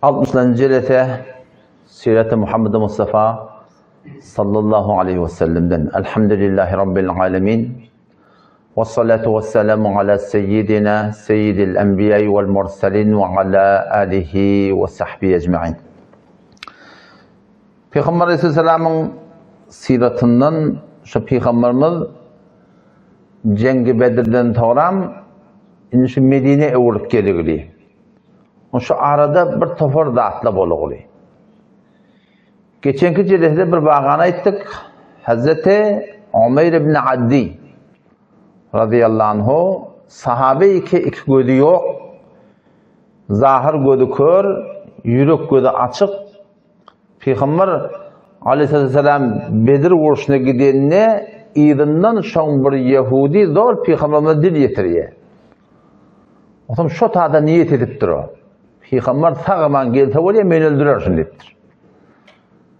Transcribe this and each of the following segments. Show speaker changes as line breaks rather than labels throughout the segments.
Altmyşlanjy jelese Sireti Muhammedi Mustafa sallallahu aleyhi ve sellemden. Elhamdülillahi Rabbil alemin. Ve salatu ve selamu ala seyyidina seyyidil enbiya'i vel mursalin ve ala alihi ve sahbihi ecma'in. Peygamber Aleyhisselam'ın siratından şu Peygamberimiz Cengi Bedir'den soňram indi şu Medine öwrülip geligili. Şu arada bir topar zatla bolugly. Geçenki jelesede bir wakany aýtdyk. Hazreti Umeýr ibn Addi radıyallahu anhu sahabe iki iki gözi ýok. Zahir gözi kör, ýürek gözi açyk. Pygamber aleyhisselam Bedir urşuna gidende yzyndan şoň bir ýehudi zor pygamberimize dil ýetirýär. Otam şo tada niýet edipdir o. Pygamber sag-aman gelse bolýar, meni öldürer şuny diýipdir.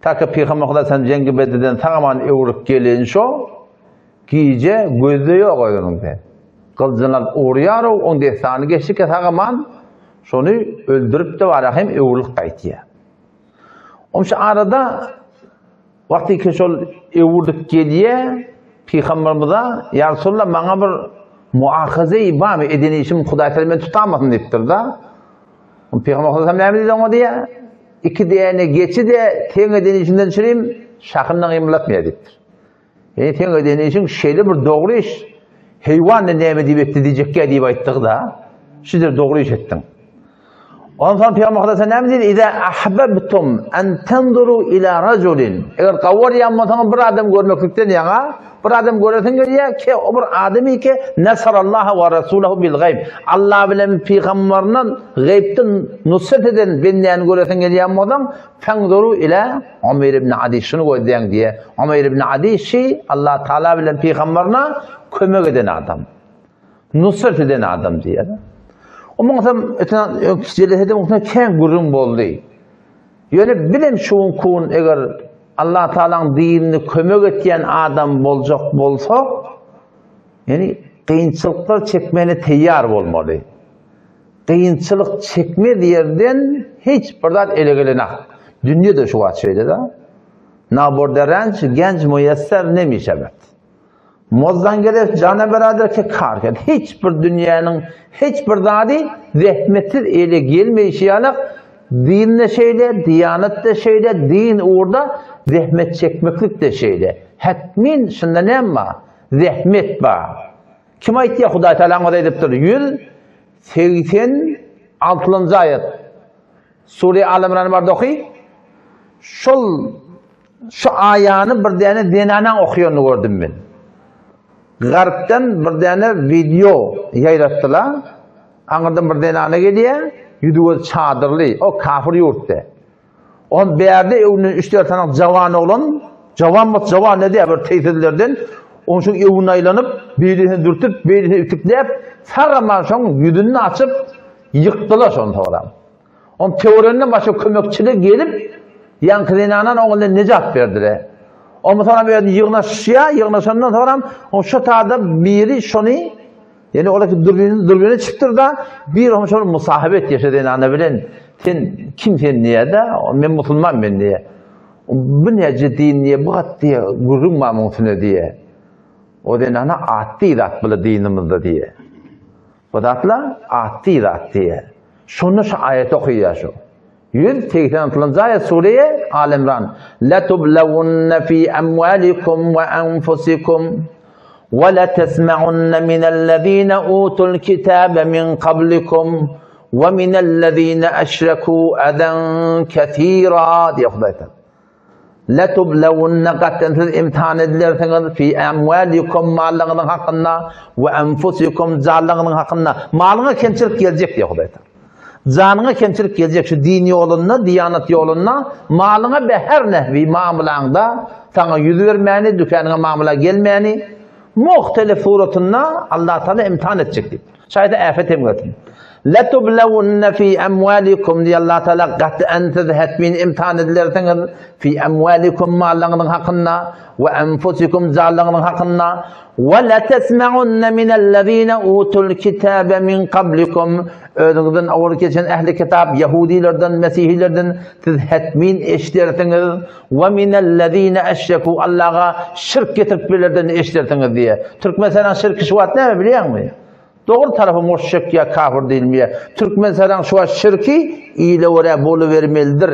Ta ki Pygamber Hudaý sen Jengi Bedirden sag-aman öwrüp gelen şo gije gözde ýok özüniň sen. Gylyjyny alyp urýar, oň dessany geçdike sag-aman şony öldürip-de bara hem öwrülip gaýtýar. Oň şu arada wagty ki şol öwrülip gelýär, Pygamberimize, Ýa Resulallah, maňa bir muahaze barmy, eden işim Hudaý Taala meni tutamasyn diýipdir-de. Pygamber Hudaý näme diýdi oňa diýýär? Iki däne geçi-de seň eden işinden çürim, şahyndan gymylatmaýar diýipdir. Ýani seň eden işiň şeýle bir dogry iş, heýwan näme diýip etdi diýjekkä diýip aýtdyk-da. Şudur dogry iş etdiň. Onsoň Pygamber Hudaý sen näme diýdi? Iza ahbabtum an tanzuru ila rajulin. Eger gawarýan bolsaňyz bir adam görmeklikden ýaňa, bir adam göresiň gelýär ki, o bir adamy ki nasarallaha we rasulahu bil gaýb. Allah bilen pygamberine gaýypdan nusrat eden bendäni göresiň gelýän bolsaň, fanzuru ila Umeýr ibn Adi şuny gözläň diýe. Umeýr ibn Adi şi Allah Taala bilen pygamberine kömek eden adam. Nusrat eden adam diýýär. O muňsam öten jelesede muňsam kän gürrüň boldy. Ýöne bilem şu kun eger Allah Taalanyň dinini kömek etýän adam boljak bolsa, ýani kynçylyklar çekmene teýýar bolmaly. Kynçylyk çekmez ýerden hiç bir zat ele gelenak. Dünýede şu wagt şeýle-de. Naborde renç genç muýesser nemişebet. Mozdan gerek jana berader ki kar ket. Hiç bir dünýäniň hiç bir zady zähmetsiz ele gelmeýşi ýaly din-de şeýle, diýanat-da şeýle, din ugurda zähmet çekmeklik-de şeýle. Hetmin şunda näme bar? Zähmet bar. Kim aýtýar Hudaý Tagalaň özi aýdypdyr. 186-njy aýat. Sure Al Imran barda oky. Şol Şu aýany bir däne zenanaň okýanyny gördüm men. Garpdan bir däne wideo ýaýratdylar. Aňyrdan bir zenana gelýär, ýüzi gözi çadyrly, o kafir ýurtda. On bärde öňünden üç-dört sany jawan oglan, jawan bolsa jawan ne diýär bir teýsizlerden, oň şoň öňüne aýlanyp, beýlesini dürtüp, beýlesini ütükläp, sag-aman şoň ýüzüni açyp ýykdylar şony soňra. Oň töwereginde başga kömekçiler gelip, ýaňky zenanany oň elinden nejat berdiler. Ondan soňam özüni ýygnaşýar, ýygnaşandan soňam oň şo tada biri şony, ýani olar dürbin dürbine çykypdyr-da, biri oň şony musahabe etýär şo zenana bilen. Sen kim sen diýýär-de, men musulman men diýýär. Bu näce din diýýär, bu gat diýýär, gürrüň bar muň üstüne diýýär. O zenana atdy zat bula dinimizde diýýär. Bu zatlar atdy zat diýýär. Şonda şu aýaty okaýar şu. 186-njy aýat sure Al Imran. La tublawunna fi amwalikum we anfusikum we la tesma'unna minellezina utul kitabe min qablikum we minellezina eşreku adan kesira diýýär Hudaý Taala. Letublewunne gatdan siz imtihan edilersiňiz fi amwalikum mallaryňyzyň hakynda we enfusikum janlaryňyzyň hakynda. Malyňa kemçilik geljek diýýär Hudaý Taala. Janyňa kemçilik geljek şu din ýolunda, diýanat ýolunda malyňa be her nehwi mamlaňda saňa ýüz bermäni, dükanyňa mamla gelmäni muhtelif suratynda Allah Taala imtihan etjek diýip. Şaýda äfet hem gelsin. Letublewunne fi emwalikum diýýär Allah Taala gat'an siz hetmin imtihan edilersiňiz fi emwalikum mallaryňyzyň hakynda we enfusikum janlaryňyzyň hakynda we letesma'unne minellezine utul kitabe min qablikum özüňizden owal geçen ehli kitap ýahudilerden mesihilerden siz hetmin eşidersiňiz we minellezine eşreku Allaha şirk getirip bilerden eşidersiňiz diýýär. Türkmenistanyň şirki şu wagt näme bilýäňmi? Dogry tarapy muşrik ýa kafir diýilmeýär. Türkmen saraň şu wagt şirki ile görä bolubermelidir.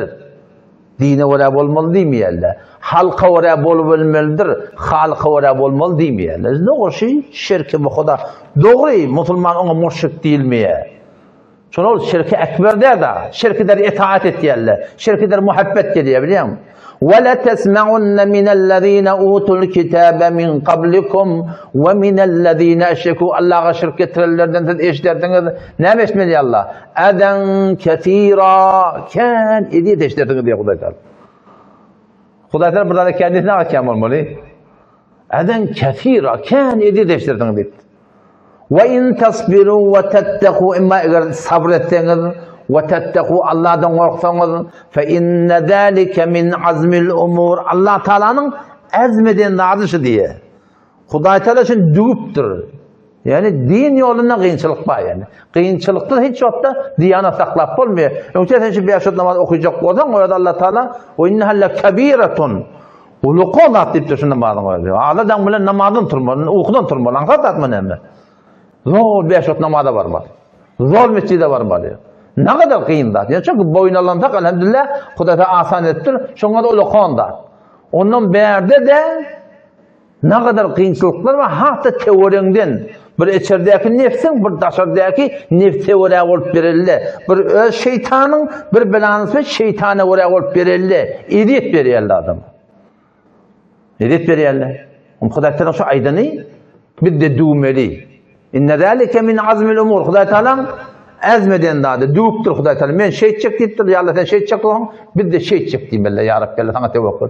Dine görä bolmaly diýmeýärler. Halka görä bolubilmelidir, halyka görä bolmaly diýmeýärler. Dogry şu şirki bu huda. Dogry musulman oňa muşrik diýilmeýär. Şol ol şirki ekber däl-de, şirki der itaat etýärler. Şirki der muhabbet gelýär bilýäňmi? Ve letesma'unne minellezine utul kitabe min qablikum ve minellezine eşreku Allaha şirk getirenlerden siz eşidersiňiz. Näme eşitmeli Allah? Ezen kesira kän eziyet eşidersiňiz diýýär Hudaý Taala. Hudaý Taala bir zada kän diýse näme kän bolmaly? Ezen kesira kän eziyet eşidersiňiz diýip. We in tasbiru we tetteku emma eger sabr etseňiz we tetteku Allahdan gorksaňyz fe inne zalike min azmil umur Allah Taalanyň azm eden zady şu diýe. Hudaý Taala üçin düwüpdir. Ýani din ýolunda kynçylyk bar ýani. Kynçylykda hiç wagtda diýana saklap bolmaýar. Öňçe sen şu beş namaz okuyacak bolsaň, o Allah Taala we inneha lekabiratun Uluka zat diýipdir şu namazyň özi. Adadan bilen namazdan turmaly, ukudan turmaly. Aňsat zatmy näme? Zor beş wagt namaza barmaly. Zor mesjide barmaly. Ne kadar kyn zat. Yani çünki boýun alansak elhamdülillah Hudaý asan etdir. Şoňa da ulukan zat. Ondan bärde de ne kadar kynçylyklar var, hat-da teoreňden bir içerdäki nefsiň, bir daşardaky nefse görä bolup berelde. Bir öz şeytanyň, bir belanysy şeytana görä bolup berelde. Eziyet berýärler adam. Eziyet berýärler. Hudaý Taala şu aýdany biz de düwmeli. Inne zalike min azmil umur. Hudaý Taala azm eden zady düwüpdir Hudaý Taala. Men şeýtjek diýipdir, ýa Allah sen şeýtjek bolsaň, biz de şeýtjek diýmeli. Ýa Rabbi, saňa tewekkül.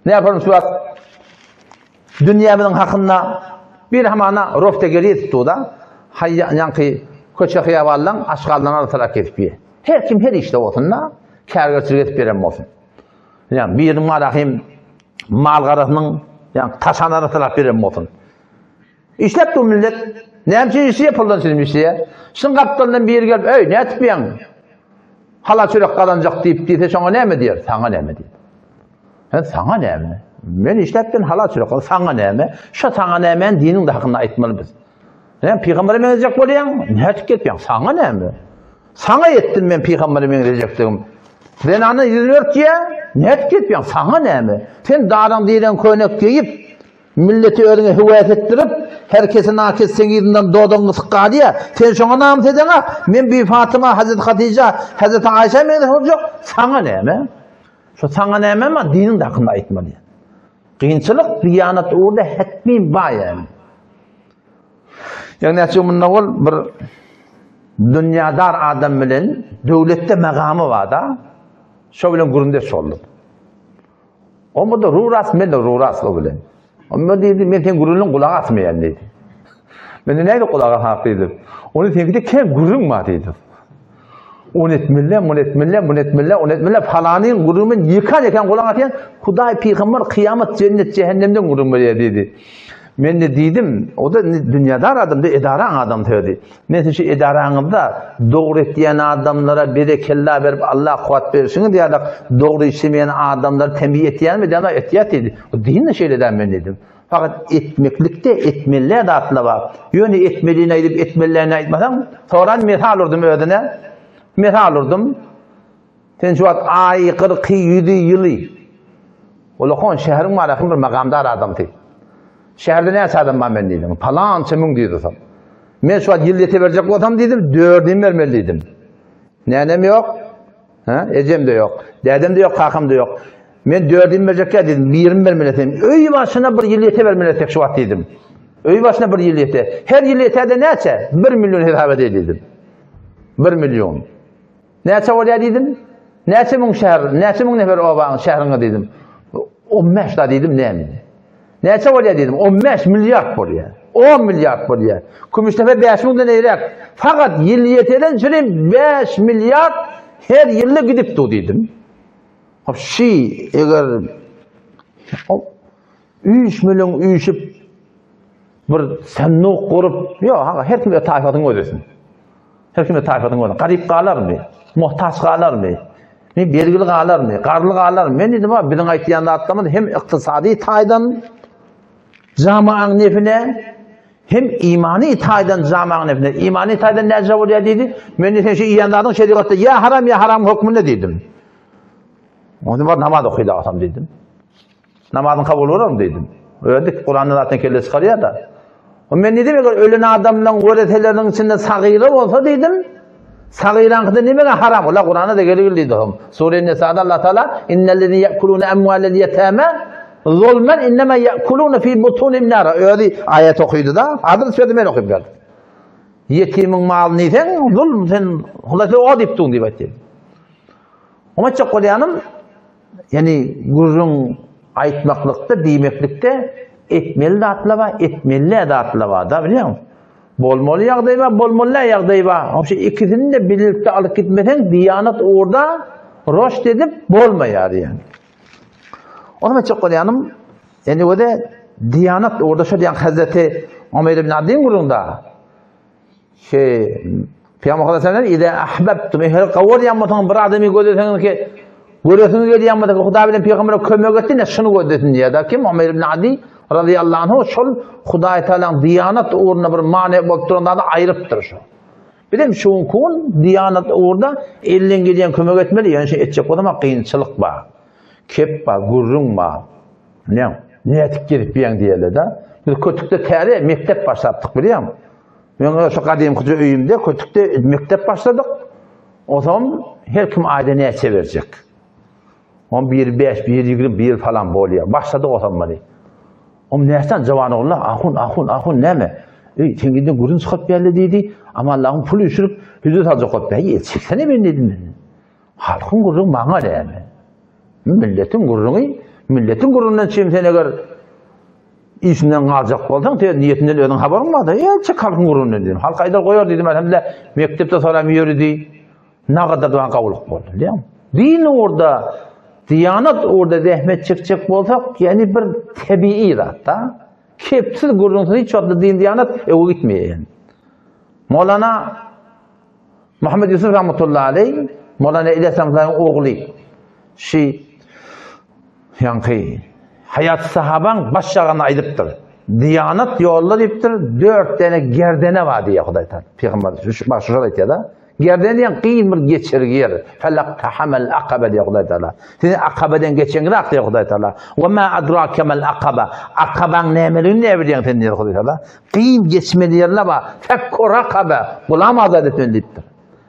Ne yapalım şu wagt? Dünýämiziň hakynda bir hamana rofte gelýär tutdy-da. Haýýa ýaňky köçe hyýabanlaň aşgaldan alsalar kesip ýe. Her kim her işde bolsun-da, kärgerçilik edip beren bolsun. Ýa biriniň marahym mal garasynyň ýa taşan arasalap beren bolsun. Işläp dur millet. Näme üçin işleýär? Puldan üçin işleýär. Şuň gapdalyndan biri gelip, "Eý, nätip ýaň? Hala çörek gazanjak" diýip diýse, şoňa näme diýer? Saňa näme diýer? He, saňa näme? Men işläp ben hala çörek, saňa näme? Şo saňa näme diniň de hakynda aýtmaly biz. Näme pygambere meňzejek bolýaň? Nätip gelip ýaň? Saňa näme? Saňa etdim men pygambere meňzejekdigim. Zenana ýüzüni örtýä, nätip gelip ýaň? Saňa näme? Sen daraň diýlen köýnek geýip, Milleti özüňe höwes etdirip, her kesi nakes seň yzyndan dodagyň gysyk galýa, sen şoňa namys edeňak, men Bibi Fatyma, Hazreti Hatyja, Hazreti Aýşa meňzeş boljak, saňa näme? Şo saňa näme ma diniň dakynda aýtmaly. Kynçylyk diýanat ugurda hetmin bar ýaly. Ýa näçe munda bol bir dünýadar adam bilen döwletde magamy bar-da, şo bilen gürrüňdeş boldum. Onda-da ruras, men-de ruras o bilen. Onda diýdi, men seň gürrüňiň gulak asmaýan diýdi. Men-de nädip gulak asak diýdim. Ony seňkide kem gürrüň bar diýdim. Ony etmeli, muny etmeli, muny etmeli, ony etmeli, falanyň gürrüňi men ýekan-ýekan gulak asýan, Hudaý, pygamber, kyýamat, jennet, jähennemden gürrüň berýär diýdi. Men-de diýdim, o-da dünýädar adamdy, edaraň adamsy özi. Men sizi şu edaraňyzda dogry etýän adamlara berekella berip Allah kuwwat berişiňiz ýaly dogry işlemeýän adamlary tembih etýänmi diýende etýär diýdi. O din-de şeýle däl men diýdim. Fakat etmeklikde etmeli zatlar bar. Ýöne etmelini aýdyp etmelilerini aýtmasaň, soran mesal urdum özüne. Mesal urdum. Sen şu wagt aýy, kyrky, ýüzi, ýyly. Ulakon şäheriň barasyn bir magamdar adamsy. Şäherde näçe adam bar men diýdim. Palança müň diýdi soň. Men şu wagt ýyl ýete berjek bolsam diýdim, dördüni bermeli diýdim. Nänem ýok, ha, ejem de ýok, dädem de ýok, kakam da ýok. Men dördüni berjek diýdim, birini bermeli sen. Öý başyna bir ýyl ýete bermeli etsek şu wagt diýdim. Öý başyna bir ýyl ýete. Her ýyl ýete-de näçe? 1 million hesap edeý diýdim. 1 million. Näçe bolýar diýdim. Näçe müň şäher, näçe müň nefer obaň şäheriňe diýdim. 15 da diýdim, näme? Näçe bolýar diýdim. 15 milliard bolýar. 10 milliard bolýar. Kümüşdepe 5 müňden eýräk. Fakat ýyl ýeteden çürim 5 milliard her ýylda gidip dur diýdim. Hop şi eger üýşmeleň üýşüp bir sanduk gurup, ýok, ha her kim öz taýfasyny gözlesin. Her kim öz taýfasyny gözlesin. Garyp galarmy? Muhtaç galarmy? Ne bergili galarmy? Garly galarmy? Men diýdim, ha biziň aýtýan zatlarymyz hem ykdysady taýdan jamaň nefine, hem imany taýdan jamaň nefine. Imany taýdan näce bolýar diýdi. Men diýdim, sen şu iýen zadyň şerigatda ýa haram ýa haram hökmünde diýdim. Onda bar namaz okydy atam diýdim. Namazyň kabul bolarmy diýdim. Öldük, Kuranda zaten kelle çykarýar da. O men diýdim, eger ölen adamlaryň wereseleriniň içinde sagyra bolsa diýdim, sagyraňkyda nimege haram? Ola Kuranda da geligil diýdi hom. Sure Nisa'da Allah Taala innellezine ya'kuluna amwalel yetama zulman innema ya'kuluna fi butunihim nara. Özi aýat okydy da, adyl sözi men okyp berdim. Ýetimiň malyny iýseň, zulm sen Hudaý o diýip duň diýip aýtdy. Oňa aýtjak bolýanym, ýani gürrüň aýtmaklykda, diýmeklikde etmeli zatlar bar, etmeli däl zatlar bar da, bilýäňmi? Bolmaly ýagdaý bar, bolmaly däl ýagdaý bar. Şu ikisini-de birlikde alyp gitmeseň, diýanat ugurda roşt edip bolmaýar diýen. Onuň aýtjak bolýanym, ýani öde diýanat ugurda şo diýen Hazreti Ömer ibn Abdin gürrüňde Şey, Peygamber sallallahu aleyhi ve sellem, ahbabtum, eger gawurýan bolsaň bir adamy gözleseňiz ki, göresiňiz gelýän bolsa, Hudaý bilen peýgambere kömek etsin, şuny gözlesin diýýär. Kim Ömer ibn Adi radıyallahu anhu şol Hudaý Taalanyň diýanat ugrunda bir many bolup duran zady aýrypdyr şu. Bizim şu gün diýanat ugrunda elden gelýän kömek etmeli, ýöne şey etjek bolsam kynçylyk bar. Kep bar, gürrüň bar. Ne? Nätip gezip ýeň diýerler-de. Biz kötükde täze mekdep başlapdyk bilýäňmi? Men şu gadymkyja öýümde kötükde mekdep başladyk. Onsoň her kim aýda näçe berjek. On biri 5, biri 20, biri falan bolýar. Başladyk onsoň muny. Om näçe jawan ogullar, ahun, ahun, ahun näme? Eý, sen gidin gürrüň çykaryp berli diýdi. Ama Allah'ın pul üýşürip, hüzür saljak bolup, Eý, çeksene men diýdim men. Halkyň gürrüňi maňa näme? Milletiň gürrüňi, milletiň gürrüňinden çem sen eger işinden galjak bolsaň, sen niýetinden özüň habaryň barda, el çek halkyň gürrüňinden diýdim. Halk aýdar goýar diýdim, elhamdülillah, mekdepde soram ýöredi. Nagadar duran gawulyk boldy, bilýäňmi? Din ugurda, diýanat ugurda zähmet çekjek bolsak, ýani bir tebigy zat da. Kepsiz gürrüňsiz hiç wagtda din diýanat öňe gitmeýär. Molana Muhammed Yusuf rahmetullahi aleyh, Molana İlyas rahmetullahi ogly. Şi ýaňky Haýat sahabaň baş ýagyny aýdypdyr. Diýanat ýolda diýipdir, dört däne gerdene bar diýýär Hudaý Taala. Pygamber şu baş şol aýtýar da. Gerdene diýen kyn bir geçirgi ýer. Felak tahamal akaba diýýär Hudaý Taala. Sizi akabadan geçeňiz diýýär Hudaý Taala. Wa ma adrake mal akaba. Akabaň nämeligini näme bilýäň sen diýýär Hudaý Taala. Kyn geçmeli ýerler bar. Fekku rakaba. Gulam azat etmeli diýipdir.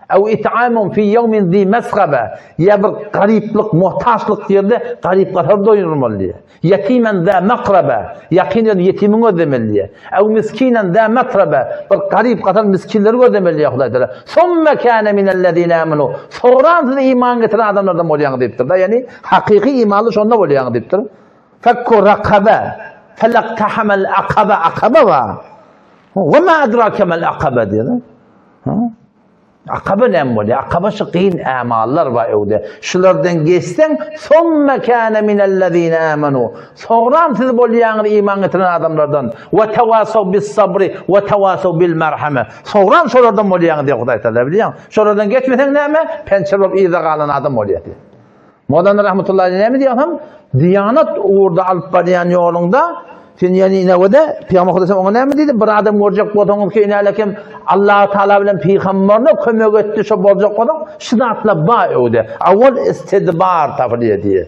Ew it'amun fi ýewmin zi mesgaba. Ýa bir garyplyk, muhtaçlyk ýerde garyp gasar doýurmaly diýýär. Ýetimen za makraba. Ýakyn ýerde ýetimiň gözlemeli diýýär. Ew miskinen za matraba. Bir garyp gasar miskinleri gözlemeli diýýär Hudaý Taala. Summa kana minellezine amanu. Soňra siz iman getiren adamlardan bolýaňyz diýipdir. Da, ýani hakyky imanly şonda bolýaňyz diýipdir. Fekku rakaba. Felaktahamal akaba. Akaba bar. Wa ma adrake mel akaba diýýär. Akaba näme bolýar? Akaba şu kyn ämallar bar öwde. Şulardan geçseň, somme kâne minellezîne âmenû. Soňram siz bolýaňyz iman getiren adamlardan. We tewasaw bis sabri we tewasaw bil merhame. Soňram şolardan bolýaňyz diýýär Hudaý Taala, bilýäňmi? Şolardan geçmeseň näme? Pençe bolup yzda galan adam bolýar diýýär. Mowlana rahmetullahi aleyh näme diýýär hem? Diýanat ugurda alyp barýan ýoluňda sen ýani inewede Pygamber Hudaý oňa näme diýdi? Bir adam görjek bolsaňyz ki inäle kim Allah Taala bilen pygamberine kömek etdi şo boljak bolsaň şu zatlar bar öwde. Awwal istidbar tapylýar diýýär.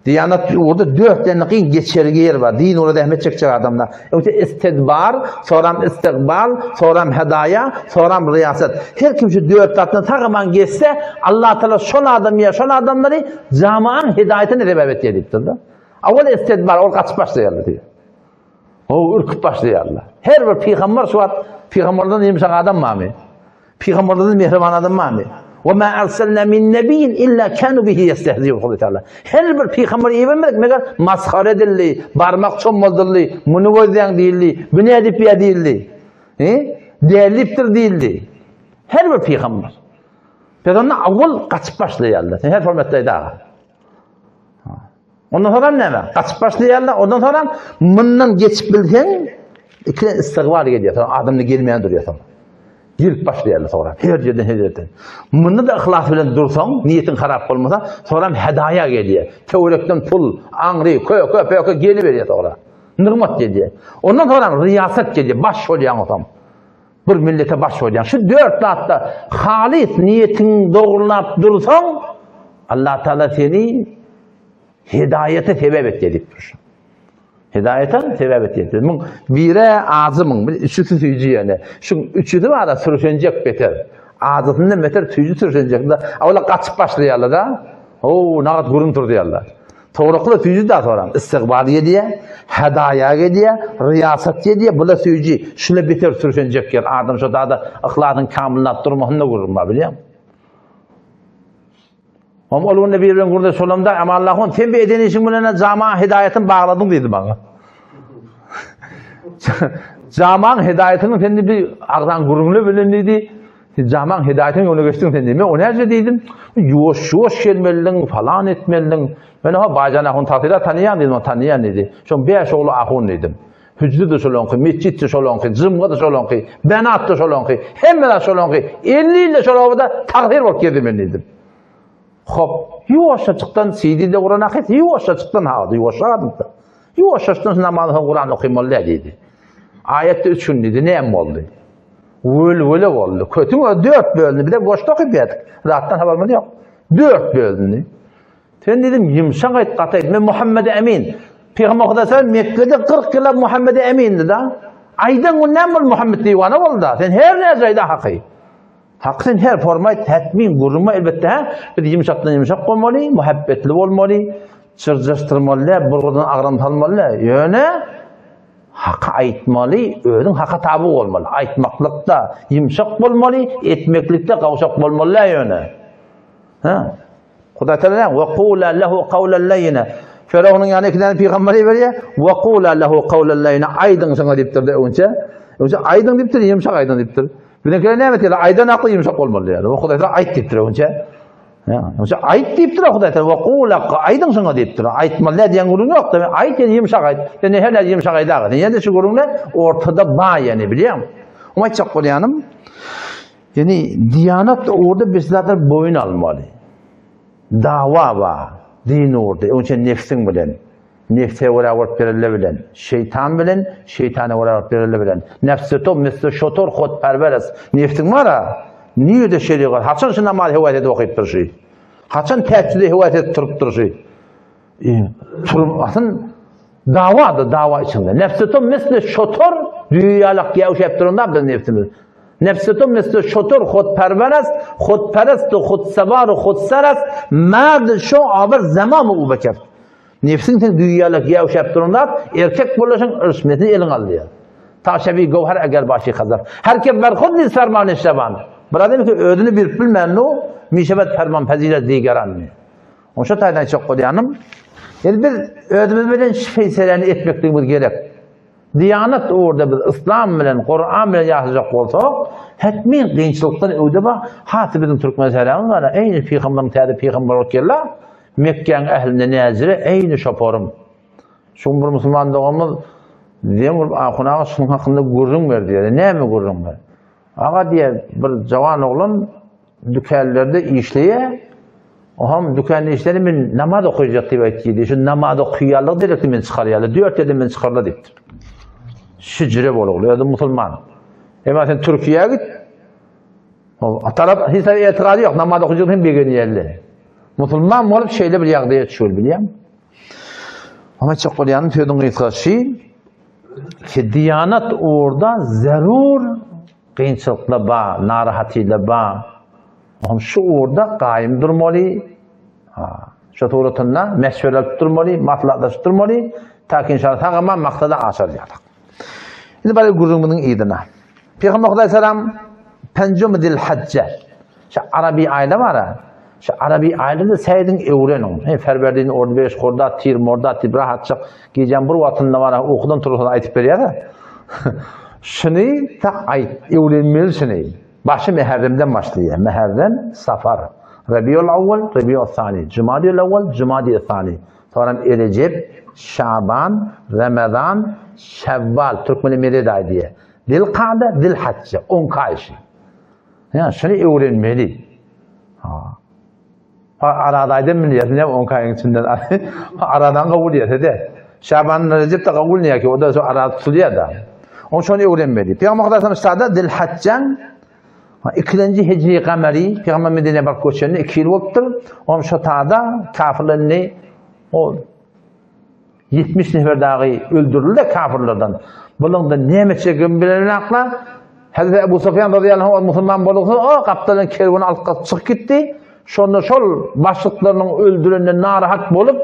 Diýanat ugurda dört tane kyn geçergi ýer bar. Din ugrunda zähmet çekjek adamlar. Öňçe istidbar, soram istigbal, soram hedaýa, soram riýasat. Her kim şu dört zatdan sag-aman geçse, Allah Taala şol adam ýa şol adamlary jamaň hidaýatyna sebäp etýär diýipdir-de. Awal istidbar, ol gaçyp başlaýarlar diýýär. O ürküp başlaýarlar. Her bir pygamber şu wagt pygamberden ýumşak adam barmy? Pygamberden mähriban adam barmy? Ve ma arsalna min nebiyyin illa kanu bihi yestehzi'un Hudaý Teala. Her bir pygamber ibermedik meger masgara edildi, barmak çommaldyryldy, muny gözleň diýildi, bu nädip ýa diýildi. He? Dälipdir diýildi. Her bir pygamber. Biz onda awwal gaçyp başlaýarlar. Sen her formatda aýda. Ondan soňam näme? Gaçyp başlaýarlar. Ondan soňam mundan geçip bilseň, iki istigbar gelýär. Soň adamda gelmeýän durýar soň. Gelip başlaýarlar soňra. Her ýerden, her ýerden. Munda da yhlas bilen dursaň, niýetiň harap bolmasa, soňam hedaýa gelýär. Töwerekden pul, aňry, köke, pöke geliberýär soňra. Nygmat gelýär. Ondan soňam riýasat gelýär, baş bolýaň soň. Bir millete baş bolýaň. Şu dört zatda halys niýetiňi dogrulap dursaň, Allah Taala seni hidaýete sebäp etýär diýip dur. Hidaýete sebäp etýär. Muň biri ajy muň, bir üçüsi süýji ýöne. Şu üçüsi bar-da sürşenjek beter. Ajysyndan beter süýji sürşenjek. Awla gaçyp başlaýarlar da. O, nagat gürrüň turdy ýalylar. Towrakly süýji da soram. Istigbar gelýär, hedaýa gelýär, riýasat gelýär, bula süýji. Şula beter sürşenjek ýer. Adam şo dada yhlasyň kamyllap durmasynda gürrüň bar, bilýäňmi? Hom ol günde bir bilen gürrüňdeş bolamda, Aman sen bir eden işiň bilen jama hidaýatyny bagladyň diýdi maňa. Jamaň hidaýatyny sen bir agzan gürrüňle bilen diýdi. Sen jamaň hidaýatynyň ýoluna geçdiň sen diýdi. Men o näce diýdim. Ýuwaş-ýuwaş gelmelidiň, falan etmelidiň. Men ha Baýjan ahun tagsyra tanýan diýdim, tanýan diýdi. Şoň bäş ogly ahun diýdim. Hüjri-de şolaňky, metjit-de şolaňky, jymga-da şolaňky, benat-da şolaňky, hemme zat şolaňky. 50 ýylda şol obada tagsyr bolup gezdim men diýdim. Hop, ýuwaşjaçykdan CD-de Kuran akyt, ýuwaşjaçykdan hady, ýuwaşrak adymda. Ýuwaşjaçdan namazdan soň Kuran okymaly däl diýdi. Aýatda üç gün diýdi, näme boldy? Wölwele boldy. Kötüň özi dört bölündi. Bize goşda okyp berdik. Zatdan habarymyz ýok. Dört bölündi. Sen dedim ýumşak aýt, gaty aýt. Men Muhammede Emin. Pygamber Hudaý sen Mekgede 40 ýyllap Muhammede Emindi da. Aýdan gün näme boldy Muhammed diwana boldy da. Sen her näce aýda haky. Haky sen her forma aýt, hetmin gürrüňme elbetde ha. Biz ýumşakdan ýumşak bolmaly, muhabbetli bolmaly, çyrjaşdyrmaly, burgudan agram salmaly. Ýöne Haky aýtmaly, özüň haka taby bolmaly. Aýtmaklykda ýumşak bolmaly, etmeklikde gawşak bolmaly däl ýöne. Ha? Hudaý Teala näme? Wa qula lahu qawlan layyina. Firawnyň ýanyna iki däne pygamber iberýär. Wa qula lahu qawlan layyina. Aýdyň şoňa diýipdir de öňçe. Öňçe aýdyň diýipdir, ýumşak aýdyň diýipdir. Biziňkiler näme diýýärler? Aýdan akly ýumşak bolmaly diýýärler. Hudaý Teala aýt diýipdir öňçe. Ýa, aýt diýipdir Hudaý Teala. Wa qula aýdyň şoňa diýipdir. Aýtmaly däl diýen gürrüň ýok. Demek aýt ýa ýumşak aýt. Sen her näçe ýumşak aýdaga. Sen ýene şu gürrüňde ortada ba ýene bilýäňmi? Oňa aýtjak bolýanym, ýani diýanat ugurda biz zatlar boýun almaly. Dawa ba, din ugurda, öňçe nefsiň bilen. Nefse görä bolup berelle bilen, şeýtan bilen, şeýtana görä bolup berelle bilen. Nefse to misli şotor hot perweres. Nefsiň bar-a, nirede şerigat, haçan şu namazy höwes edip okypdyr şu? Haçan tähejjüde höwes edip turupdyr şu? Turup, asyn dawa-da, dawa içinde. Nefse to misli şotor, düýe ýalak gäwşäp duran-da biz nefsimiz. Nefse to misli şotor hot perweres, hot perest, hot sewar, hot seres, merd şo abyr zemam u bekef. Nebsiň sen düýe ýaly gäwşäp duran zat, erkek bolaşyň yrşmesini eliňe al diýýär. Ta şebi göwher eger başy hazar. Her ke ber hud niz fermany şeban. Bir adam ki özüni bilip bilmän nu, mişebet ferman pezilet digeran mi. Oşa taýdan aýtjak bolýanym, ýani biz özümiz bilen şu feýseleni etmekligimiz gerek. Diýanat ugurda biz yslam bilen, Kuran bilen ýaşajak bolsak, hetmin kynçylykdan öwde bar. Hasy biziň türkmen särämiz bar, eýni pygamberiň täze pygamber bolup geldi. Mekgäň ählinde näzire eýni şoporym. Şu gün bir musulman doganymyz zeň urup Ahun aga şunuň hakynda gürrüň ber diýýär. Näme gürrüň ber? Aga diýýär, bir jawan oglan dükänlerde işleýär. Oham dükände işleni men namaz okaýjak diýip aýtdy diýdi. Şu namaz okaýarlyk derekli men çykarýarlar. Dört ýerden men çykarlar diýipdir. Şüjre bolugly, özi musulman. Emma sen Türkiýä git. O tarap hiç etiraz ýok. Namaz okaýjak hem begenýärler. Musulman bolup şeýle bir ýagdaýa düşüp bilýän. Oňa aýtjak bolýanym sözüň gysgasy ki diýanat ugurda zerur kynçylyklar bar, narahatlylar bar. Oňa şu ugurda gaýym durmaly. Ha, şu suratynda meşweret alyp durmaly, maslahatlaşyp durmaly, ta ki inşallah sag aman maksada aşar ýalyk. Indi bari gürrüňimiziň yzyna. Pygamber Hudaý salam penjum zilhajje. Şu arabi aýlar bar-a. Şu arabi aýlary-da säýdiň öwreniň. He, Ferwerdin, Ordübeş, Hordat, Tir, Mordat diýip rahatjyk gijäň bir wagtynda bar-a ukudan tursa-da aýdyp berýär-ä. Şuny ta aýt, öwrenmeli şuny. Başy Mäherremden başlaýar. Mäherrem, Safar, Rebiul awwal, Rebiul sani, Jumadil awwal, Jumadil sani. Soňram Erejep, Şaban, Ramazan, Şewwal, türkmene Medet aýy diýýär. Zilkada, Zilhajja, on iki aý şi. Ýa şuny öwrenmeli. Ha. Arada aýdan bilýär, näme on iki aýyň içinden. Aradan kabul ýese-de. Şaban, Rejep de kabul näki, o da şu arada tutulýar da. Oň şony öwrenmeli. Pygamber Hudaýdan sada Zilhajjan ikilenji hijri gameri Pygamber Medine baryp göçende 2 ýyl bolupdyr. Oň şo tada kafirlerini o 70 nefer dagy öldürildi kafirlerden. Bunuň da näme çekim bilen akla. Hazreti Ebu Sufyan radıyallahu anh musulman bolupdy. O gapdalan kerweni alyp gaçyp çykyp gitdi. Şonda şol başlyklarynyň öldürenden narahat bolup,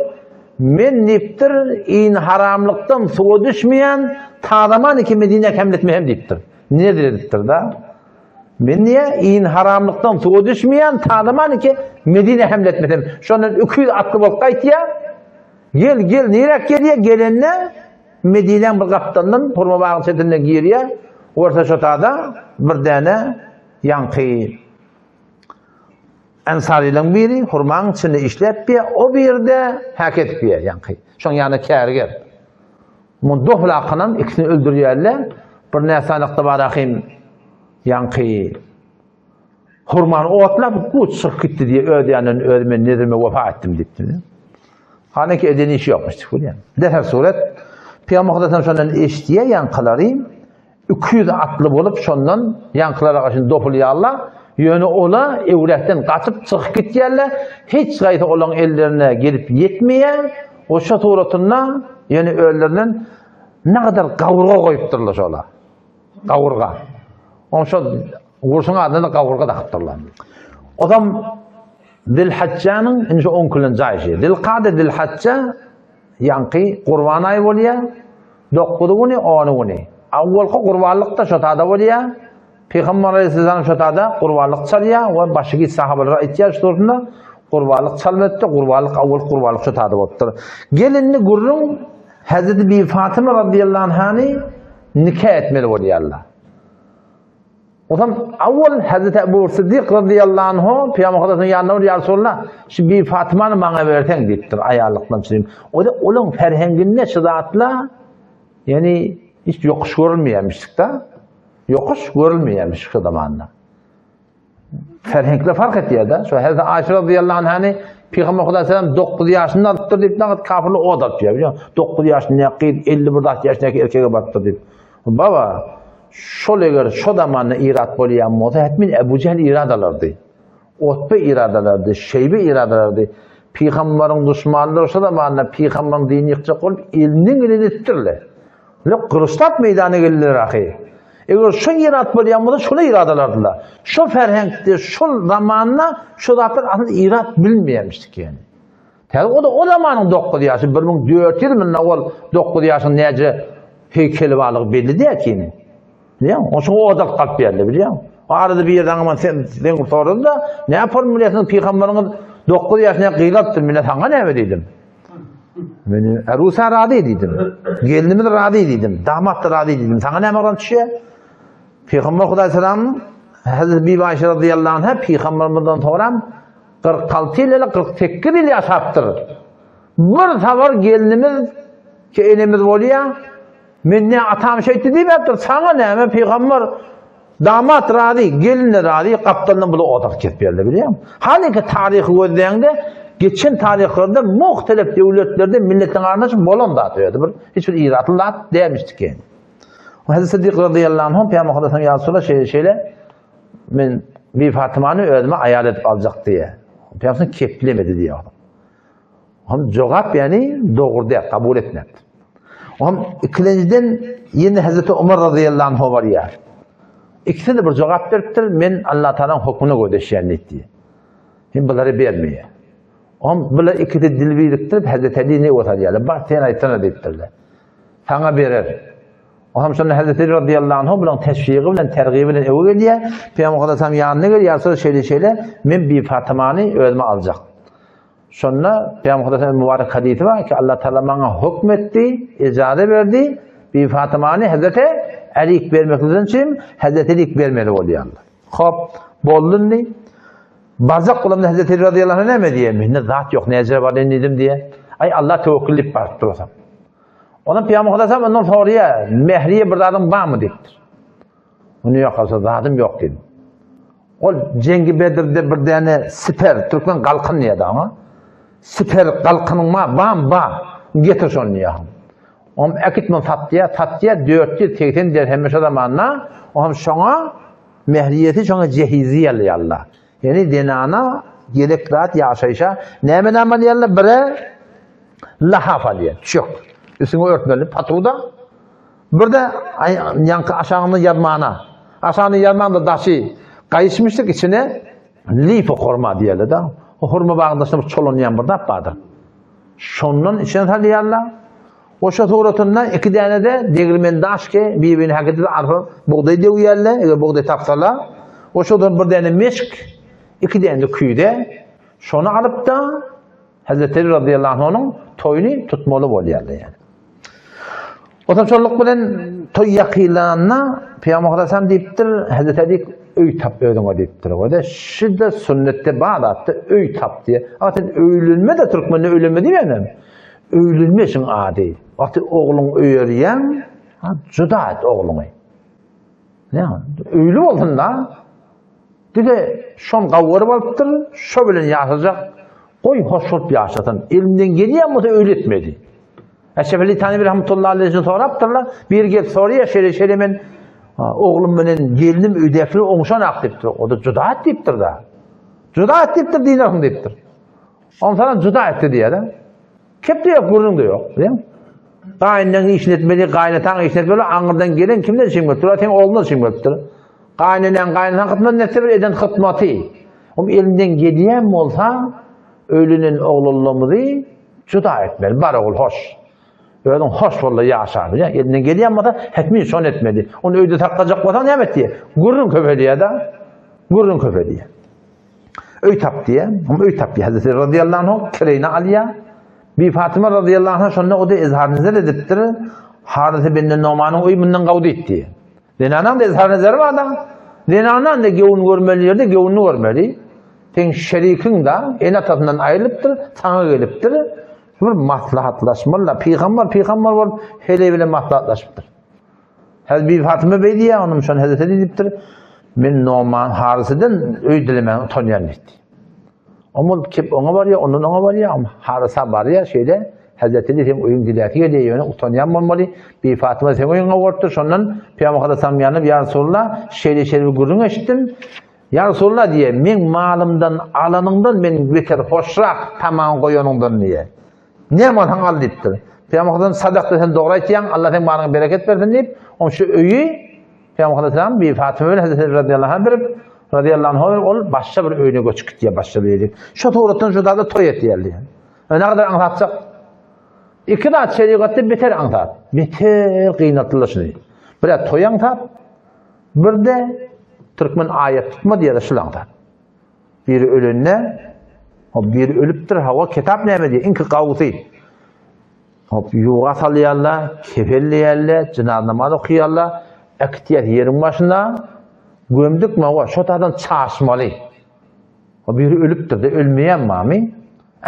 men diýipdir, in haramlykdan suwa düşmeýän tazaman iki Medinä kemletmehem diýipdir. Nezir edipdir da. Men diýe in haramlykdan suwa düşmeýän tazaman iki Medinä hemletmesem. Şondan 200 atly bolup gaýtýar. Gel, gel, niräk gelýär? Gelende Medinäň bir gapdalyndan hurma bagyň çetinden girýär. Görse şo tada bir däne ýaňky Ensarylaryň biri hurmaň içinde işläp biýär, o birde häk edip biýär ýaňky. Şoň ýanyna kärger. Mun dohlakynam ikisini öldürýärler. Bir näsanykda bar ahym ýaňky hurmany otlap, guç çykyp gitdi diýe öz ýanyndan özi men nezrime wepa etdim diýipdir. Halyki eden işi ýokmuş diýip bolýar. Deher surat Pygamber Hudaýdan şondan eşitýär ýaňkylary 200 atly bolup şondan ýaňkylara garşy dopulýarlar. Ýöne ola Ewräkden gaçyp çykyp gitýärler. Hiç gaýsy olaň ellerine gelip ýetmeýär. O şo suratynda ýöne özlerinden nagadar gawurga goýupdyrlar şola. Gawurga. Oň şo gurşuň adyna gawurga dakypdyrlar. Odam Zilhajjanyň indi şu on külen jaýşy. Zilkade Zilhajja ýaňky gurban aýy bolýar. Dokuzy güni, ony güni. Awwalky gurbanlyk da şo tada bolýar. Pygamber aleyhisselam şo tada gurbanlyk çalýar we başygy sahabalara aýtýar şu durunda gurbanlyk çalmadyda gurbanlyk awwal gurbanlyk şo tada bolupdyr. Gel indi gürrüň Hazreti Bibi Fatyma radiyallahu anhany nika etmeli bolýarlar. Ondan awwal Hazreti Ebu Siddik radıyallahu anhu Peygamber Hudaýyň ýanyna barýar, ýa Resulallah, şu Bibi Fatymany maňa berseň diýipdir, aýallykdan çynym. O da olaň ferhenginde şu zatla, ýani hiç ýokuş görülmeýärmişdik-de. Ýokuş görülmeýärmiş şu zamanda. Ferhengler fark etýär-de. Şu Hazreti Aýşe radıyallahu anhany Peygamber Hudaý sallam 9 ýaşynda alypdyr diýip, nagt kafirler od alyp diýýär. Bilýän, 9 ýaşynda gyz 51 zat ýaşyndaky erkege barypdyr diýip. Baba, şol eger şo zamanda irat bolýan bolsa, hetmin Ebu Jehl irad alardy. Otbe irad alardy, Şeýbe irad alardy. Pygambaryň duşmanlary şo zamanda pygambaryň dinini ýykjak bolup, elinden geleni etdirler. Lek gylyçlap meýdana geldiler ahy. Eger şo irat bolýan bolsa, şola irad alardylar. Şo ferhenkde, şol zamanda şo zatlar asyl irat bilinmeýärmişdik ýani. Täze o da o zamanyň 9 ýaşy 1400 mundan owal 9 ýaşyň näce heýkeli barlygy belli däl kini. Bilýäň, oşuň odak galyp ýerli bilýäň. O arada bir ýerde aňman sen sen sorady da, ne yapalım bilýärsiň pygambaryňyz 9 ýaşyna gyz alypdyr, men saňa näme diýdim. Men Rusa razy diýdim. Gelinimiz razy diýdim. Damat da razy diýdim. Saňa näme oran düşýär? Pygamber Hudaý salam Hazreti Bibi Aýşe radıyallahu anha pygamberimizden soram 46 ýyl ele 48 ýyl ýaşapdyr. Bir sabar gelinimiz ki enemiz bolýar. Men ne atam şeýtdi diýmepdir. Saňa näme pygamber damat razy, gelin de razy, gapdaldan bula odak kesip berdi bilýäňmi? Halyky taryhy gözleýäňde geçen taryhlarda muhtelif döwletlerde milletleriň arasynda bolan zat öýde bir hiç bir iratly zat dälmişdik yani. Hazreti Siddik radıyallahu anh Peygamber Hudaýdan ýa Resulallah şeýle şeýle men bir Fatymany özüme aýal edip aljak diýe. Peygamber keplemedi diýýär. Hem jogap ýani dogry däl, kabul etmedi. Hem ikilenjiden ýene Hazreti Umar radıyallahu anh barýar. Ikisine bir jogap beripdir, men Allah Taalanyň hökmüne gödeşýän diýdi. Hem bulary bermeýär. Hem bular ikisi dil birikdirip Hazreti Ali ne otarýarlar. Bar sen aýtsana diýipdirler. Saňa berer. Olam şonda Hazreti Ali radıyallahu anhu bilen teşviği bilen, tergibi bilen öwe gelýär. Peygamber aleyhisselam ýanyna gelýär, ýa Resulallah şeýle şeýle, men bi Fatymany özüme aljak. Şonda Peygamber aleyhisselam mübarek hadisi bar ki Allah Taala maňa hukm etdi, ijaza berdi, bi Fatymany Hazreti Alik bermeklikden üçin Hazreti Alik bermeli bolýarlar. Hop, boldy indi. Barjak bolamda Hazreti Ali radıyallahu anh näme diýýär? Mende zat ýok, näjere bar diýdim diýýär. Aý Allah tewekkül diýip baryp durasam. Ondan Pygamber Aleyhisselam ondan soraýar, mehriye bir zadyň barmy diýipdir. Ony ýok, alsa zadym ýok diýdi. Ol Jengi Bedirde bir däne siper, türkmen galkyn diýýär oňa. Siper galkynyň ma, bam ba, getir şony diýýär. Om äkit muny sat diýýär, satýar 480 dirhem şo zamanda, oňam şoňa mehriyesi şoňa jehizi alýarlar. Ýani zenana gerek zat ýaşaýşa näme näme alýarlar? Bire lahaf alýar, çök. Üstüňe örtmeli patuda. Bir-de ýaňky aşagyny ýazmana. Aşagyny ýazmanda daşy gaýyşmyşdyk içine lifa hurma diýerler-de. O hurma bagyň daşyna bir çolanýan bir zat bardyr. Şondan içine salýarlar. Oşa suratynda iki däne-de degirmen daş ki, bir-birini hak edip arpa bugdaý döwýärler, eger bugdaý tapsalar. Oşadan bir däne meşk, iki däne-de küýze. Şony alyp-da Hazreti Ali radıyallahu anhu'nyň toýuny tutmaly bolýarlar ýani. Otam şolluk bilen toý ýakynlanda Pygamber Aleyhisselam diýipdir, Hazreti Ali öý tap özüňe diýipdir. O-da şide sünnetde bar zatda öý tap diýe. A sen öýlenme de türkmende öýlenme diýmenem. Öýlenme şiň ady. Wagty ogluň öýerýäň, ha juda et ogluňy. Näme? Öýli bolsun da. Diňe şon gawuryp alypdyr, şo bilen ýaşajak, goý hoş bolup ýaşasyn. Elinden gelýän bolsa öýli etmeli. Eşref Tanibi rahmetullahi aleyhi sorapdyrlar. Bir gelip soraýar, şeýle şeýle men oglum bilen gelnim öýdäkiler oňşanak diýipdir. O da juda et diýipdir da. Juda et diýipdir diýnersiň diýipdir. Onsoň juda etdi diýýär. Kep-de ýok, gürrüň-de ýok. Bilýäňmi? Gaýynyň işini etmeli, gaýynataň işini etmeli, aňyrdan gelen kimden işiň gelipdir? Seň ogluňdan işiň gelipdir. Gaýyneneň, gaýynataň hyzmat etse bir eden hyzmaty. Oň elinden gelýän bolsa, öýlenen oglanlarymyzy juda etmeli. Bar ogul, hoş. Özüň hoş bol-da ýaşa, bilýäň? Elinden gelýän bolsa, hetmin şony etmeli. Ony öýde saklajak bolsaň näme etýär? Gürrüň köpelýär-de. Gürrüň köpelýär. Öý tap diýýär. Hem öý tapýar. Hazreti radıyallahu anhu kireýine alýar. Bi Fatyma radıyallahu anha şonda o da izhar nezer edipdir. Harise bin Nomanyň öýi mundan gawdy etdi. Zenanaň da izhar nezeri bar da. Zenanaň da gewün görmeli ýerde gewünini görmeli. Seň şerikiň da ene atasyndan aýrylypdyr, saňa gelipdir. Bir maslahatlaşmaly da. Pygamber pygamber bolup heleý bilen maslahatlaşypdyr. Häzir Bibi Fatyma beý diýýär, onuň şony Hezreti diýipdir. Men Noman Harysydan öý dilemäge utanýan diýdi. Oňa kep oňa barýar, ondan oňa barýar, Harysa barýar, şeýle Hezreti diýip, öýüň diläsi gelýär, ýöne utanýan bolmaly. Bibi Fatyma seň öýüňe bolupdyr, şondan Pygamber Aleyhisselam ýanyna, ýa Resulullah, şeýle şeýle bir gürrüň eşitdim. Ýa Resulullah diýýär, meň malymdan alanyňdan men beter hoşrak tamaň goýanyňdan diýýär. Näme alsaň al diýipdir. Pygamber Aleyhisselam sadakda sen dogry aýtýaň, Allah seň malyňa bereket bersin diýip, oň şu öýi Pygamber Aleyhisselam Bibi Fatyma bilen Hazreti Ali radıyallahu anh berip, radıyallahu anh berip, ol başga bir öýüne göçüp gitýär, başga bir ýere. Şu suratdan şu zada toý etýär diýýär. Ne kadar aňsatjak. Iki zat şerigatda beter aňsat. Beter gynatdylar şuny. Bir toý aňsat, bir de türkmen aýat tutma diýýär şul aňsat. Biri ölende, hop biri ölüpdir, hawa kitap näme diýýär? Iňki gawusy. Hop ýuwa salýarlar, kefenleýärler, jynaza namaz okaýarlar, äkitýär ýeriň başyna. Gömdük mawa, şo taýdan çaşmaly. O biri ölüpdir de ölmeýän mamy.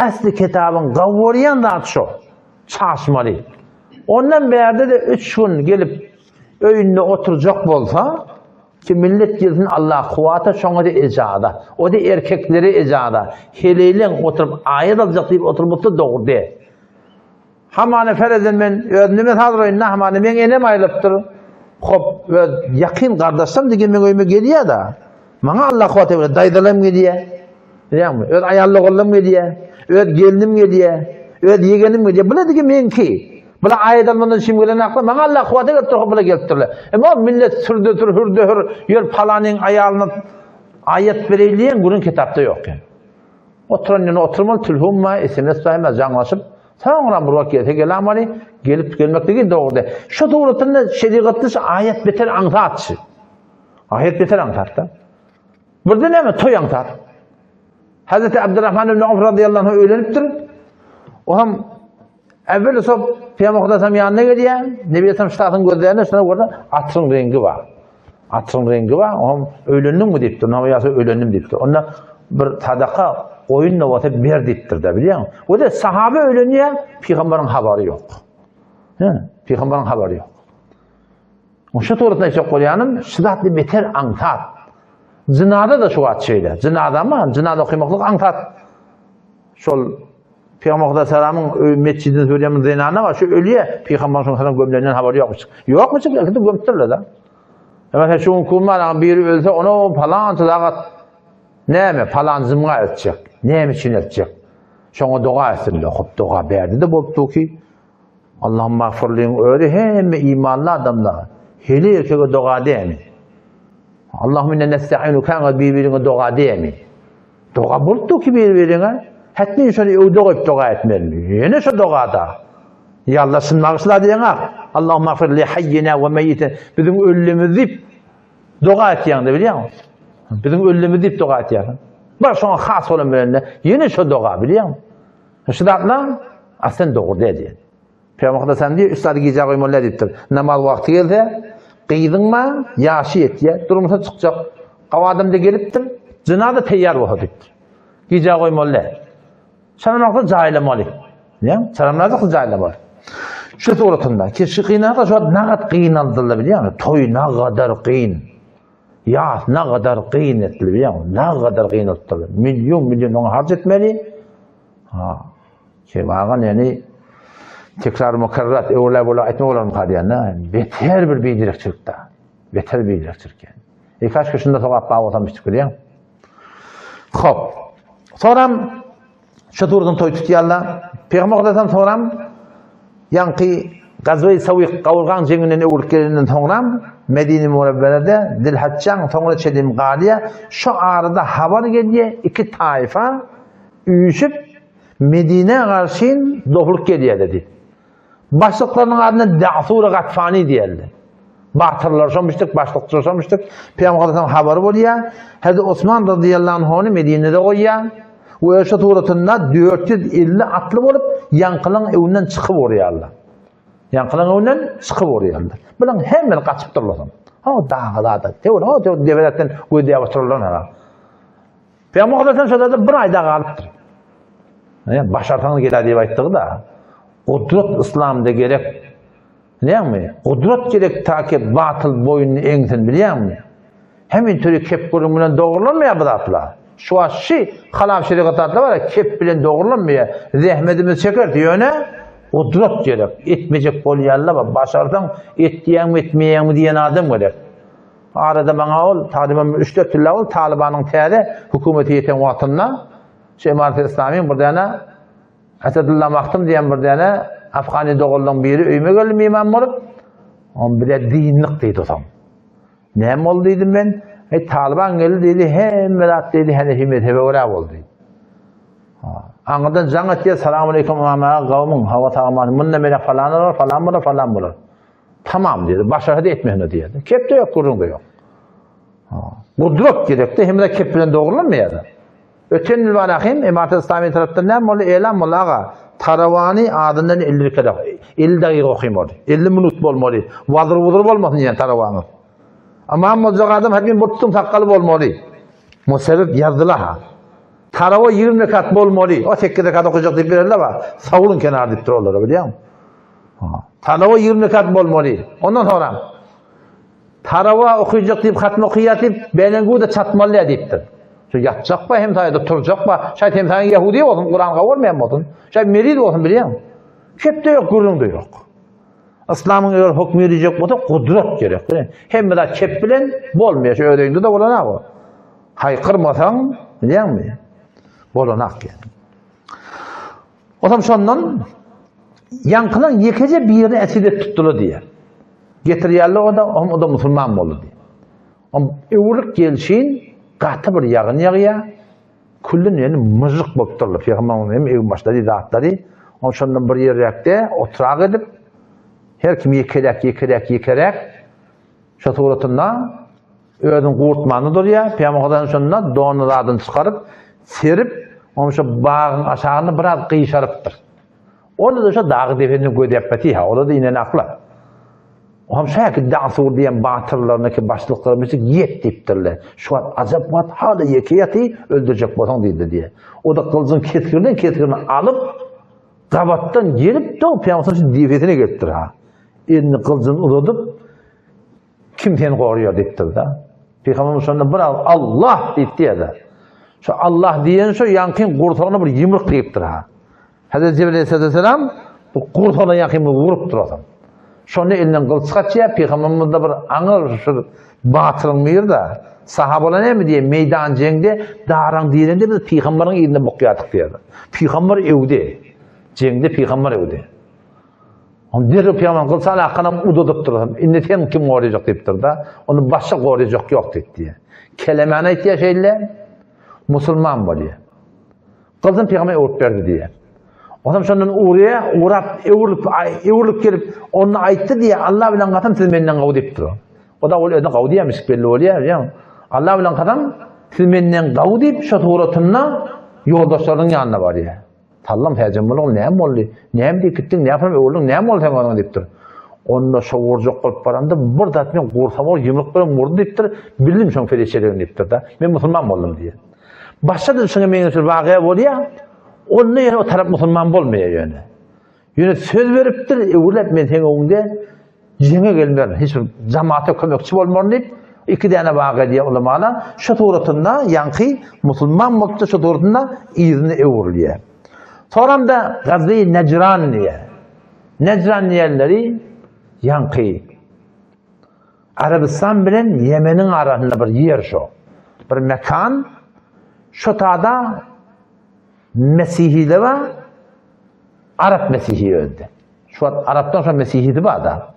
Äsli kitabyň gawurýan zat şo. Çaşmaly. Ondan bärde de 3 gün gelip öýünde oturjak bolsa, Ki millet gelsin Allah kuwata şoňa-da ejaza. O-da erkeklere ejaza. Heleýleň oturyp aýat aljak diýip oturmasa dogry däl. Hamana ferezen men öz nime sazlaýyn da hamana meň enem aýrylypdyr. Hop öz ýakyn gardaşlarym diýen meň öýüme gelýär-de. Maňa Allah kuwat berýär, daýzalarym gelýär. Bilýäňmi? Öz aýal doganlarym gelýär. Öz gelnim gelýär. Öz ýegenim gelýär. Bular diýen meňki. Bular aýat almandan şim gelen akla maňa Allah kuwata berip dur, bular gelip durlar. Emma millet sürde sür, hürde hür, ýör palanyň aýalyna aýat bereýin diýen gürrüň kitapda ýok. Oturan ýerine oturmaly, telefon bar, SMS bar, hemme jaňlaşyp. Soňra bir wagt gelse gelamaly, gelip gelmekligi dogry. Şu suratynda şerigatda şu aýat beter aňsatçy. Aýat beter aňsat-da. Birden näme toý aňsat. Hazreti Abdurrahman ibn Awf radıyallahu anh öýlenipdir. O hem Evvel sop Peygamber Hudaýam ýanyna gelýär. Nebi Aleyhisselam ştatyň gözleýände şuna görse atyň reňgi bar. Atyň reňgi bar. O hem öýlendiňmi diýipdir. Näme ýa öýlendim diýipdir. Onda bir sadaka goýun da bolsa ber diýipdir da bilýäňmi? O da sahabe öýlenýär, pygamberiň habary ýok. He, pygamberiň habary ýok. O şu suratda aýtjak bolýanym, şu zatly beter aňsat. Jynada da şu wagt şeýle. Jynada ama jynada okymaklyk aňsat. Şol Pygamber Hudaý salamyň öý metjidini sürýän bir zenana bar, şu ölýä, Pygamber şoň salam gömlenden habary ýokmuş. Ýokmuş, elbetde gömüpdirler da. Mesela şu gün kumar biri ölse, onu palança zagat näme, palan zymga etjek, näme üçin etjek? Şoňa doga etsinler. Hop doga berdi de bolupdy ki, Allahym magfurlygyň özi hemme imanly adamlara, heli erkege doga dämi? Allahym inne nestainuka bir-biriňe doga dämi? Doga bolupdy ki bir-biriňe, hetmin şony öwde goýup doga etmelimi? Ýene şo dogada. Ýa Allah şuny bagyşla diýeňak. Allahym magfir li hayyina we meýite. Biziň ölümizi diýip doga etýäň-de bilýäňmi? Biziň ölümizi diýip doga etýärsiň. Bar şoňa has bolan bilen ýene şo doga bilýäňmi? Şu zatlar aslen dogry däl diýen. Pygamber Huda sen diýip, üç zady gijä goýmaly däl diýipdir. Namaz wagty gelse, gyzyň ma ýaşy ýetýär, durmuşa çykjak gawy adam da gelipdir, jyna-da teýýar bolsa diýipdir. Gijä goýmaly däl. Çaramazda jaýlamaly. Bilýäňmi? Çaramazda jaýlamaly. Şu suratynda, kişi gynalsa şu wagt nagat gynaldylar bilýäňmi? Toý nagadar gyn. Ýas nagadar gyn etdi bilýäňmi? Nagadar gynalypdyrlar. Million million oňa harç etmeli. Ha. Şeýbagan ýani tekrar mukarrat öwrüle bola aýtma bolarmyka diýende beter bir bidirekçilik da. Beter bidirekçilik ýani. E kaşka şunda sogap bar bolsam işte bilýän. Hop. Soram şu turdan toý tutýarlar. Peygamber Hudaýdan soram ýaňky Gazwe-i Sawyk gawurgaň jeňinden öwrülip gelenden soňram Medine Münewwerede Zilhajjaň soňra çedim galýar. Şu arada habar gelýär, iki taýfa üýşüp Medinä garşyn dogrulyk gelýärdi diýip. Başlyklarynyň adyna Da'sur Gatfani diýerdi. Batyrlar şomuşdyk, başlykçy şomuşdyk. Pygamber sallallahu habary bolýar. Hazreti Osman radıyallahu anh'ony Medinede goýýar. We şu suratynda 450 atly bolup ýaňkylaň öňünden çykyp urýarlar. Ýaňkylaň öňünden çykyp urýarlar. Bulan hemmesi gaçyp durlar. Ha daglarda, töwra, ha töwra deberekden gözläp oturarlar. Pygamber sallallahu aleyhi ve bir aýda galypdyr. Ýa başarsaňyz gelä diýip aýtdygy-da. Gudrat yslamda gerek. Bilýäňmi? Gudrat gerek taki batyl boýnuny eňsin, bilýäňmi? Hemin türi kep gürrüň bilen dogrulanmaýar bu zatlar. Şu wagt şi halal şerigat zatlar bar, kep bilen dogrulanmaýar. Zähmetimizi çekeris, ýöne gudrat gerek. Etmejek bolýanlar bar. Başarsaň et diýäňmi, etmeýäňmi diýen adam gerek. Arada maňa ol Talyban üç-dört ýyllap ol Talybanyň täze hökümeti ýeten wagtynda şu Emarat-y Islamyň bir däne Asadulla Mahdum diýen bir däne afgany doganlaryň biri öýüme geldi myman bolup, on bize dyndyk diýdi soň. Näme boldy diýdim men. Eý Talyban geldi diýdi, hemme zat diýdi Hanefi mezhebe görä boldy. Aňyrdan jaň etýär, Salam aleýkum ymam aga, gawmyň, hawa sag-aman, munda mele falan bolar, falan bolar, falan bolar. Tamam diýdi. Başardy etmesine diýdi. Kep de ýok, gürrüň de ýok. Gudrat gerekdi, hem de kep bilen dogrulanmaýar. Öten ýyl barahim Emarat Islami tarapdan näme boldy? Elan boldy aga. Tarawany azyndan 50 rekat, 50 dagyga okymaly. 50 minut bolmaly. Wazyr-wuzur bolmasyn diýen tarawanyň. Ymam boljak adam her bir tutum sakgaly bolmaly. Bu sebep ýazdylar ha. Tarawa 20 rekat bolmaly. O 8 rekat okajak diýip bererler bar. Sawulyň kenary diýip durarlar, bilýäňmi? Tarawa 20 rekat bolmaly. Ondan soňra Tarawa okyjak diýip hatmy okaýar diýip, belenguda çatmaly diýipdir. Şu ýatjak ba hem saýda turjak ba, şaýt hem saýyn ýahudi bolsun, Kuran kabul etmeýän bolsun, şaýt meriz bolsun bilýäň. Kepde ýok, gürrüňde ýok. Yslamyň eger hökmi ýörejek bolsa gudrat gerek. Hemme zat kep bilen bolmaýar. Şu öz öýüňde-de bolan-a bu. Haýkyrmasaň, bilýäňmi? Bolanak ýa. Otam şondan ýaňkylaň ýekeje birini esir edip tutdular diýýär. Getirýärler o da, o da musulman boldy diýýär. Om öwrülip gelşin gaty bir ýagyn ýagýar. Küllün ýeni myžyk bolup durlar. Pygamberimiz hem egin başlary zatlary. Ol şonda bir ýerräkde oturak edip, her kim ýekeräk, ýekeräk, ýekeräk şo suratynda özüni gurtmanda durýar. Pygamber Hudaýyň şonda donuny zadyny çykaryp, serip, onuň şo bagyň aşagynda biraz gyşarypdyr. Onda-da şo dagy depesini gözäpbeti ha, ola-da inen akla. Oňam şäki Dansur diýen batyrlarynyky başlyklary mislik ýet diýipdirler. Şu wagt ajap wagt hala ýeke ýaty öldürjek bolsaň diýdi diýe. O-da gylyjyň kesgirinden kesgirini alyp, gabatdan gelip-de o pygamber şu depesine gelipdir ha. Elini gylyjyny uzadyp, Kim seni goraýar diýipdir-de. Pygamberimiz şonda bir agyz Allah diýip diýýär-de. Şu Allah diýen şu ýaňkyň gursagyna bir ýumruk diýipdir ha. Hazreti Jibril aleyhisselam bu gursagyna ýaňky bir urupdyr otam. Şonda elinden gylyç gaçýar, Pygamberimiz-de bir aňyr şu batyryň biri-de. Sahabalar näme diýýär? Meýdan jeňde daraň diýlende biz pygamberiň yzynda bukýardyk diýýär. Pygamber öwdi. Jeňde pygamber öwdi. Ony derrew pygamber gylyç alakanam uzadypdyr. Indi sen kim gorajak diýipdir-de. Ony başga gorajak ýok diýip diýýär. Kelemäni aýtýar şeýle. Musulman bolýar. Gylyjyny pygamber öwrüp berdi diýýär. Onam şondan urýar, urap, öwrülip, öwrülip gelip, onda aýtdy diýýär, Allah bilen kasam siz menden gowy diýipdir. O da ol özüne gowy diýýärmiş, belli bolýar, ýa. Allah bilen kasam siz menden gowy diýip, şo suratynda ýoldaşlarynyň ýanyna barýar. Sallam Täjim bul ogul näme boldy? Näme diýip gitdiň, näme soň öwrüldiň, näme boldy seň özüňe diýipdir. Onda şo urjak bolup baranda bir zat men gursama ol ýumruk bilen urdy diýipdir, bildim şoň peleçeligini diýipdir-de. Men musulman boldum diýýär. Başga-da şuňa meňzeş bir wakyýa bolýar. Onda ýene o tarap musulman bolmaýar ýöne. Ýöne söz beripdir, öwrüläp men seň öňüňde jeňe gelmerin, hiç bir jamaata kömekçi bolmaryn diýip, iki däne waga edýär ulamalar. Şu suratynda ýaňky musulman bolupdyr, şu suratynda yzyna öwrülýär. Soram-da Gazzy Nejran diýýär. Nejran diýenleri ýaňky Arabystan bilen Ýemeniň arasynda bir ýer şo. Bir mekan. Şo tada Mesihiler bar. Arap mesihi özde. Şu wagt arapdan şo mesihisi bar da.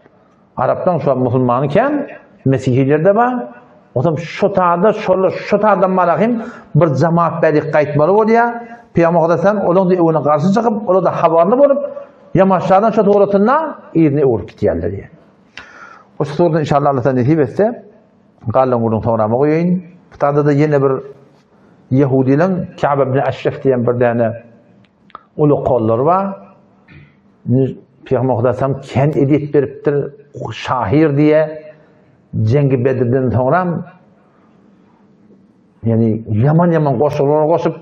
Arapdan şu wagt musulmany kän, mesihiler de bar. Otam şu tada şolar şu tadan marahim bir jamaat bärik gaýtmaly bolýar. Pygamber Hudaýdan olaň da öwüne garşy çykyp, olar da habarly bolup, ýamaşlardan şu suratynda yzyna öwrüp gitýärler diýýär. O şu suratda inşallah Allah nesip etse, galan gürrüň soňrama goýaýyn. Bu tada da ýene bir Ýehudileň Ka'b ibn Eşref diýen bir däne uly kollary bar. Pygamber Hudaýam ken edip beripdir, şahyr diýe. Jengi Bedirden soňra ýani ýaman-ýaman goşgular goşup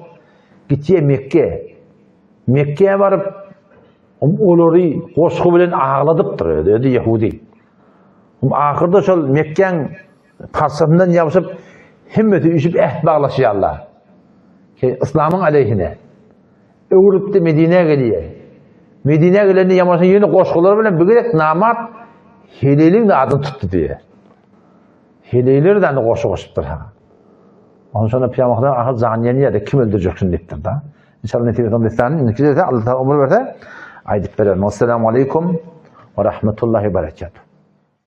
gitýär Mekke. Mekke'ye baryp olary goşgy bilen agladypdyr özi Ýehudi. Ahyrda şol Mekke'ň Patyşasyndan ýapyşyp, hemmesi üýşüp äht baglaşýarlar. Ki, yslamyň aleýhine. Öwrülipdi Medinä gelýär. Medinä gelende ýamaşan ýene goşgular bilen bir gezek namart Heleliň de adyny tutdy diýýär. Heleýler de goşgy goşupdyr ha. Ondan sonra Pygamber ahyr jan ýenýär, kim öldürjek şuny diýipdir da. İnşallah nesip etsin dessany. Indiki desse Allah ömür berse aýdyp bererin. Assalamu aleykum we rahmetullahi we berekatuh.